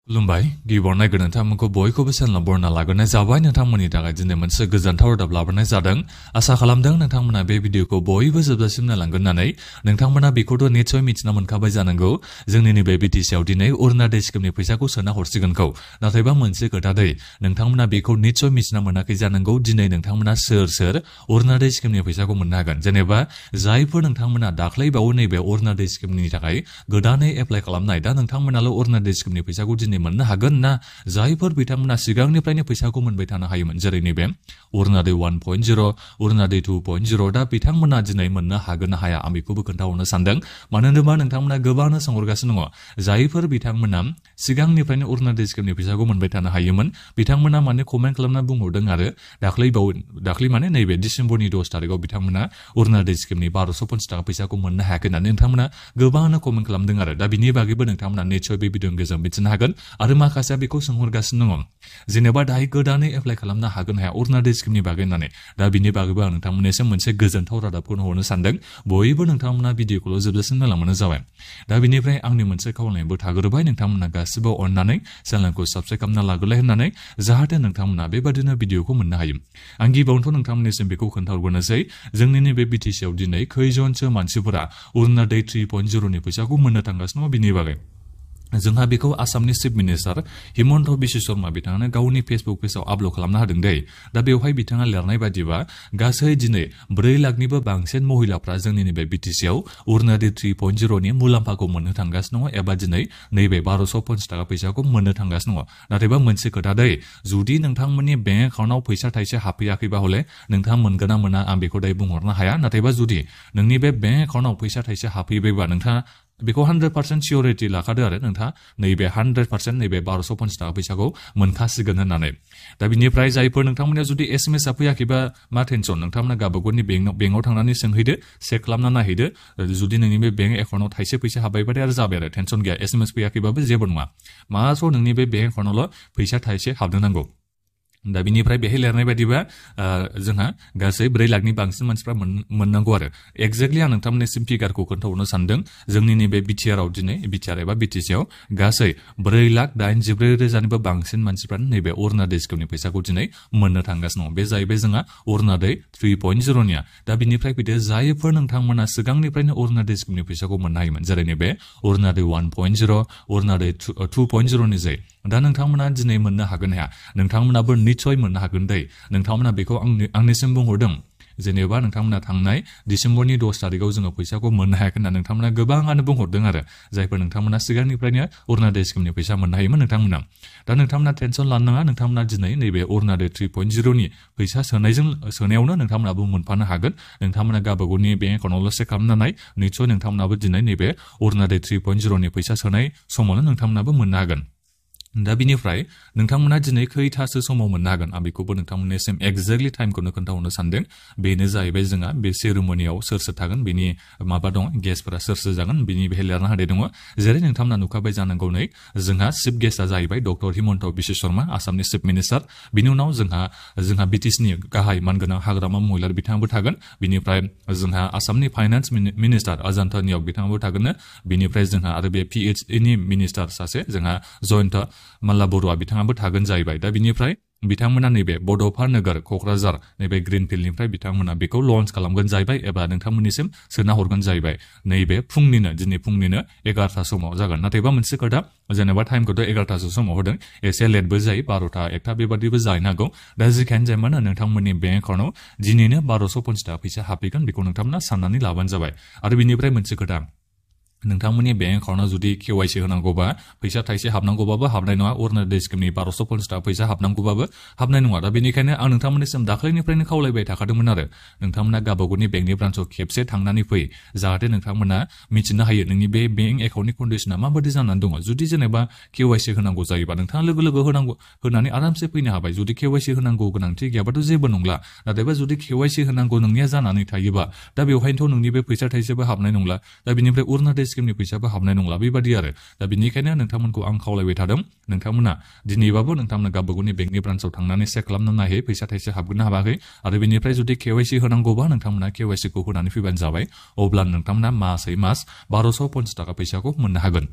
खुलुमबाय गिबियाव नायगोन नोंथांमोनखौ बयखौबो चेनेलाव बरना लाग्रोनाय जाबाय नोंथांमोननि थाखाय दिनै मोनसे गोजोनथाव रादाब लाबोनाय जादों आसा खालामदों नोंथांमोना बे भिडिअखौ बयबो जोबजासिम नायलांगोन होननानै नोंथांमोना बेखौथ' निसय मिथिना मोनखाबाय जानांगौ जोंनि नैबे बिटिसिआव दिनै अरुणादय स्किमनि फैसाखौ सोना हरसिगोनखौ नाथायबा मोनसे खोथा दै नोंथांमोना बेखौ निसय मिथिना मोनाखै जानांगौ दिनै नोंथांमोना सोर अरुणादय स्किमनि फैसाखौ मोननो हागोन जेनेबा जायफोर नोंथांमोना दाख्लैबावै नैबे अरुणादय स्किमनि थाखाय गोदानै एप्लाइ खालामनाय दा नोंथांमोनाल' अरुणादय स्किमनि फैसाखौ दिनै मोननो हागोन ना जायफोर बिथांमोना सिगांनिफ्रायनो फैसाखौ मोनबाय थानो हायोमोन जेरै नैबे अरुणादय 1.0 अरुणादय 2.0 दा बिथांमोना दिनै मोननो हागोन ना हाया आं बेखौबो खोन्थाहरनो सानदों मानो होनोबा नोंथांमोना गोबांनो सोंहरगासिनो दङ जायफोर बिथांमोना सिगांनिफ्रायनो अरुणादय स्किमनि फैसाखौ मोनबाय थानो हायोमोन बिथांमोना माने कमेन्ट खालामना बुंहरदों आरो दाख्लै माने नैबे डिसेम्बरनि 10 तारिखआव बिथांमोना अरुणादय स्किमनि 1250 थाखा फैसाखौ मोननो हायाखै होननानै नोंथांमोना गोबांनो कमेन्ट खालामदों आरो दा बिनि बागैबो नोंथांमोना निसय बे भिडिअनि गेजेरजों मिथिनो हागोन आरो माखासेया बेखौ सोंहरगासिनो दङ जेनेबा दायो गोदानै एप्लाइ खालामनो हागोन हाया अरुणादय स्किमनि बागै होननानै दा बिनि बागैबो आं नोंथांमोननिसिम मोनसे गोजोनथाव रादाबखौनो हरनो सानदों बयबो नोंथांमोना भिडिअखौल' जोबजासिम नायलांबानो जाबाय दा बिनिफ्राय आंनि मोनसे खावलायनायबो थाग्रोबाय नोंथांमोना गासिबो अननानै चेनेलखौ साबस्क्राइब खालामना लाग्रोलाय होननानै जाहाथे नोंथांमोना बेबादिनो भिडिअखौ मोननो हायो आं गिबियावनोथ' नोंथांमोननिसिम बेखौ खोन्थाहरग्रोनोसै जोंनि नैबे बिटिसिआव दिनै खैजनसो मानसिफोरा अरुणादय 3.0 नि फैसाखौ मोननो थांगासिनो दङ बिनि बागै जोंहा बेखौ आसामनि चिफ मिनिस्टार हिमन्त बिश्व शर्मा बिथाङानो गावनि फेसबुक पेजाव आपल'ड खालामना होदों दै दा बेवहाय बिथाङा लिरनाय बादिबा गासै दिनै 4 लाखनिबो बांसिन महिलाफ्रा जोंनि नैबे बिटिसिआव अरुणादय 3.0 नि मुलाम्फाखौ मोननो थांगासिनो दङ एबा दिनै नैबे 1250 थाखा फैसाखौ मोननो थांगासिनो दङ नाथायबा मोनसे खोथा दै जुदि नोंथांमोननि बेंक एकाउन्टाव फैसा थाइसे हाबफैयाखैबा हले नोंथाङा मोनगोन ना मोना आं बेखौ दायो बुंहरनो हाया नाथायबा जुदि नोंनि बे बेंक एकाउन्टाव फैसा थाइसे हाबफैबायबा नोंथाङा बेखौ 100% सिउरिटि लाखादो आरो नोंथाङा नैबे 100% नैबे 1250 थाखा फैसाखौ मोनखासिगोन होननानै दा बिनिफ्राय जायफोर नोंथांमोना जुदि एसएमएस आ फैयाखैबा मा टेनसन नोंथांमोना गावबागावनि बेंकआव थांनानै सोंहैदो चेक खालामना नायहैदो जुदि नोंनि बे बेंक एकाउन्टाव थाइसे फैसा हाबबायबाथाय आरो जाबाय आरो टेनसन गैया एसएमएस फैयाखैबाबो जेबो नङा माथ्र नोंनि बे बेंक एकाउन्टावल' फैसा थाइसे हाबनो नांगौ दा बिनिफ्राय बेहाय लिरनाय बायदिबा जोंहा गासै 4 लाखनि बांसिन मानसिफ्रा मोननांगौ आरो एक्जेक्टलि आं नोंथांमोननिसिम फिगारखौ खोन्थाहरनो सानदों जोंनि नैबे बिटिआरआव दिनै बिटिआर एबा बिटिसिआव गासै 4,84,000निबो बांसिन मानसिफ्रानो नैबे अरुणादय स्किमनि फैसाखौ दिनै मोननो थांगासिनो दं बे जाहैबाय जोंहा अरुणादय 3.0 निया दा बिनिफ्राय फैदो जायफोर नोंथांमोना सिगांनिफ्रायनो अरुणादय स्किमनि फैसाखौ मोननो हायोमोन जेरै नैबे अरुणादय 1.0 अरुणादय 2.0 नि जाय दा नोंथांमोना दिनै मोननो हागोन हाया नोंथांमोनाबो निसय मोननो हागोन दै नोंथांमोना बेखौ आंनिसिम बुंहरदों जेनेबा नोंथांमोना थांनाय डिसेम्बरनि 10 तारिखआव जोङो फैसाखौ मोननो हायाखै होनना नोंथांमोना गोबाङानो बुंहरदों आरो जायफोर नोंथांमोना सिगांनिफ्रायनो अरुणादय स्किमनि फैसा मोननो हायोमोन नोंथांमोना दा नोंथांमोना टेनसन लानो नाङा नोंथांमोना दिनै नैबे अरुणादय 3.0 नि फैसा सोनायावनो नोंथांमोनाबो मोनफानो हागोन नोंथांमोना गावबागावनि बेंक एकाउन्टावल' चेक खालामनानै निसय नोंथांमोनाबो दिनै नैबे अरुणादय 3.0 नि फैसा सोनाय समावनो नोंथांमोनाबो मोननो हागोन दा बिनिफ्राय नोंथांमोना दिनै खैथासो समाव मोननो हागोन आं बेखौबो नोंथांमोननिसिम एक्जेक्टलि टाइमखौनो खोन्थाहरनो सानदों बेनो जाहैबाय जोंहा बे सेरेमनियाव सोर सोर थागोन बेनि माबा दं गेस्टफोरा सोर सोर जागोन बेनि बेहाय लिरना होनाय दङ जेरै नोंथांमोना नुखाबाय जानांगौ नै जोंहा चिफ गेस्टआ जाहैबाय डक्टर हिमन्त बिश्व शर्मा आसामनि चिफ मिनिस्टार बिनि उनाव जोंहा बिटिसिनि गाहाय मानगोनां हाग्रामा महिलार बिथाङाबो थागोन बिनिफ्राय जोंहा आसामनि फाइनान्स मिनिस्टार अजन्ता नियक बिथाङाबो थागोन बिनिफ्राय जोंहा आरो बे PHE नि मिनिस्टार सासे जोंहा जयन्त माल्ला बरुवा बिथाङाबो थागोन जाहैबाय दा बिनिफ्राय बिथांमोना नैबे बड'फा नोगोर क'क्राझार नैबे ग्रिनफिल्डनिफ्राय बिथांमोना बेखौ लन्च खालामगोन जाहैबाय एबा नोंथांमोननिसिम सोना हरगोन जाहैबाय नैबे दिनै फुंनिनो 11ता समाव जागोन नाथायबा मोनसे खोथा जेनेबा टाइमखौथ' 11तासो समाव होदों एसे लेटबो जायो 12ता 1ता बेबादिबो जानो हागौ दा जिखियानो जाया मानो नोंथांमोननि बेंक एकाउन्टाव दिनैनो 1250 थाखा फैसा हाबफैगोन बेखौ नोंथांमोना साननानै लाबानो जाबाय आरो बिनिफ्राय मोनसे खोथा नोंथांमोननि बेंक एकाउन्टाव जुदि केवाइसि होनांगौबा फैसा थाइसे हाबनांगौबाबो हाबनाय नङा अरुणादय स्किमनि 1250 थाखा फैसा हाबनांगौबाबो हाबनाय नङा दा बेनिखायनो आं नोंथांमोननिसिम दाख्लैनिफ्रायनो खावलायबाय थाखादोंमोन आरो नोंथांमोना गावबागावनि बेंकनि ब्रान्सआव खेबसे थांनानै फै जाहाथे नोंथांमोना मिथिनो हायो नोंनि बे बेंक एकाउन्टनि कन्डिशना माबायदि जानानै दङ जुदि जेनेबा केवाइसि होनांगौ जायोबा नोंथाङा लोगो होनानै आरामसे फैनो हाबाय जुदि केवाइसि होनांगौ गोनांथि गैयाबाथ' जेबो नंला नाथायबा जुदि केवाइसि होनांगौ नोंनिया जानानै थायोबा दा बेवहायनोथ' नोंनि बे फैसा थाइसेबो हाबनाय नंला दा बिनिफ्राय अरुणादय स्किमनि फैसाबो हाबनाय नंला बेबादि आरो दा बिनिखायनो नोंथांमोनखौ आं खावलायबाय थादों नोंथांमोना दिनैबाबो नोंथांमोना गावबागावनि बेंकनि ब्रान्सआव थांनानै चेक खालामनो नायहै फैसा थाइसे हाबगोन ना हाबाखै आरो बेनिफ्राय जुदि केवाइसि होनांगौबा नोंथांमोना केवाइसिखौ होनानै फैबानो जाबाय अब्ला नोंथांमोना मासै मास 1250 थाखा फैसाखौ मोननो हागोन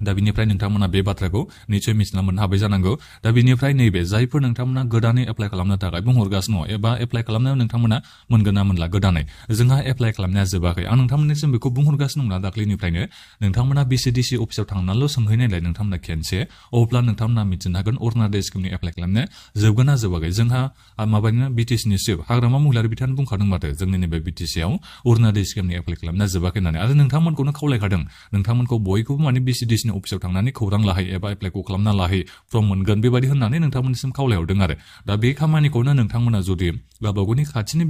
दा बिनिफ्राय नोंथांमोना बे बाथ्राखौ निश्चय मिथिना मोननो हाबाय जानांगौ दा बिनिफ्राय नैबे जायफोर नोंथांमोना गोदानै एप्लाइ खालामनो थाखाय बुंहरगासिनो दङ एबा एप्लाइ खालामनायाव नोंथांमोना मोनगोन ना मोनला गोदानै जोंहा एप्लाइ खालामनाया जोबाखै आं नोंथांमोननिसिम बेखौ बुंहरगासिनो दं ना दाख्लैनिफ्रायनो नोंथांमोना BCDC अफिसाव थांनानैल' सोंहैनायलाय नोंथांमोना खेनसे अब्ला नोंथांमोना मिथिनो हागोन अरुणाचल स्किमनि एप्लाइ खालामनाया जोबगोन ना जोबाखै जोंहा माबानिनो BTC-नि सिफ हाग्रामा महिलारि बिथाङा बुंखादों माथो जोंनि नैबे BTC-आव अरुणाचल स्किमनि एप्लाइ खालामनाया जोबाखै होननानै आरो नोंथांमोनखौनो खावलायखादों नोंथांमोनखौ बयखौबो माने BCDC-नि अफिसाव थांनानै खौरां लाहै एबा एप्लाइखौ खालामना लाहै फर्म मोनगोन बेबायदि होननानै नोंथांमोननिसिम खावलायहरदों आरो दा बे खामानिखौनो नोंथांमोना जुदि गावबागावनि खाथिनि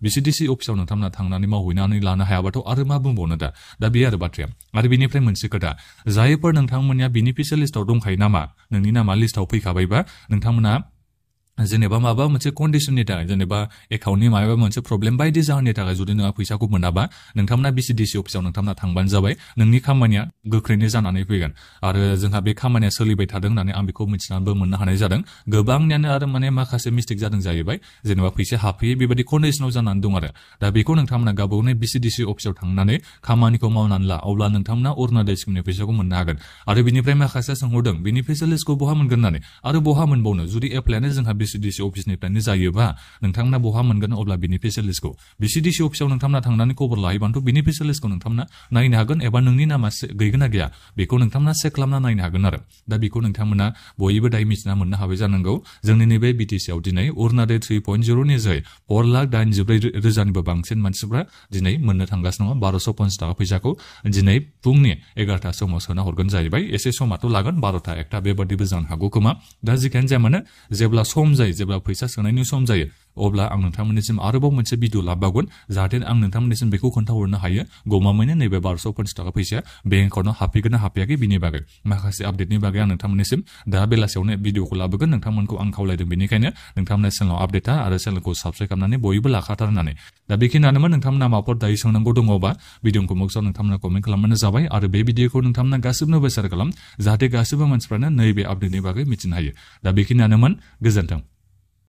BCDC अफिसाव नोंथांमोना थांनानै मावहैनानै लानो हायाबाथ' आरो मा बुंबावनो दा बे आरो बाथ्राया आरो बेनिफ्राय मोनसे खोथा जायफोर नोंथांमोननिया बेनिफिसियेल लिस्टआव दंखायो नामा नोंनि नामा लिस्टआव फैखाबायबा नोंथांमोना जेनेबा माबा मोनसे कन्डिशननि थाखाय जेनेबा एकाउन्टनि माबा मोनसे प्रब्लेम बायदि जाहोननि थाखाय जुदि नोंहा फैसाखौ मोनाबा नोंथांमोना BCDC अफिसाव नोंथांमोना थांबानो जाबाय नोंनि खामानिया गोख्रैनो जानानै फैगोन आरो जोंहा बे खामानिया सोलिबाय थादों होननानै आं बेखौ मिथिनानैबो मोननो हानाय जादों गोबांनियानो आरो माने माखासे मिस्टेक जादों जाहैबाय जेनेबा फैसा हाबफैयो बेबायदि कन्डिशनाव जानानै दं आरो दा बेखौ नोंथांमोना गावबागावनि BCDC अफिसाव थांनानै खामानिखौ मावनानै ला अब्ला नोंथांमोना अरुणाचल स्किमनि फैसाखौ मोननो हागोन आरो बिनिफ्राय माखासेया सोंहरदों बेनिफिसियेल लिस्टखौ बहा मोनगोन होननानै आरो बहा मोनबावनो जुदि एप्लाइआनो जोंहा BCDC अफिसनि जायोबा नोंथांमोना बहा मोनगोन अब्ला बेनिफिसियेल लिस्टखौ BCDC अफिसाव नोंथांमोना थांनानै खबर लाहैबानोथ' बेनिफिसियेल लिस्टखौ नोंथांमोना नायनो हागोन एबा नोंनि नामा गैगोन ना गैया बेखौ नोंथांमोना चेक खालामना नायनो हागोन आरो दा बेखौ नोंथांमोना बयबो दायो मिथिना मोननो हाबाय जानांगौ जोंनि नैबे BTC-आव दिनै अरुणाचल 3.0-नि जोहै 4,84,000-निबो बांसिन मानसिफ्रा दिनै मोननो थांगासिनो दङ 1250 थाखा फैसाखौ दिनै फुंनि 11टा समाव सोना हरगोन जाहैबाय एसे समाथ' लागोन 12टा 1टा बेबादिबो जानो हागौ खोमा दा जिखियानो जाया मानो जेब्ला सम जायो जेब्ला फैसा सोनायनि सम जायो अब्ला आं नोंथांमोननिसिम आरोबाव मोनसे भिडिअ लाबावगोन जाहाथे आं नोंथांमोननिसिम बेखौ खोन्थाहरनो हायो गमामैनो नैबे 1250 थाखा फैसाया बेंक एकाउन्टआव हाबफैगोन ना हाबफैयाखै बिनि बागै माखासे आपडेटनि बागै आं नोंथांमोननिसिम दा बेलासियावनो भिडिअखौ लाबोगोन नोंथांमोनखौ आं खावलायदों बेनिखायनो नोंथांमोना चेनेलाव आपडेटा आरो चेनेलखौ साबस्क्राइब खालामनानै बयबो लाखाथार होननानै दा बेखिनियानोमोन नोंथांमोना माबाफोर दायो सोंनांगौ दङबा भिडिअखौ बक्सआव नोंथांमोना कमेन्ट खालामबानो जाबाय आरो बे भिडिअखौ नोंथांमोना गासिबोनोबो शेयार खालाम जाहाथे गासिबो मानसिफ्रानो नैबे आपडेटनि बागै मिथिनो हायो दा बेखिनियानोमोन गोजोन्थों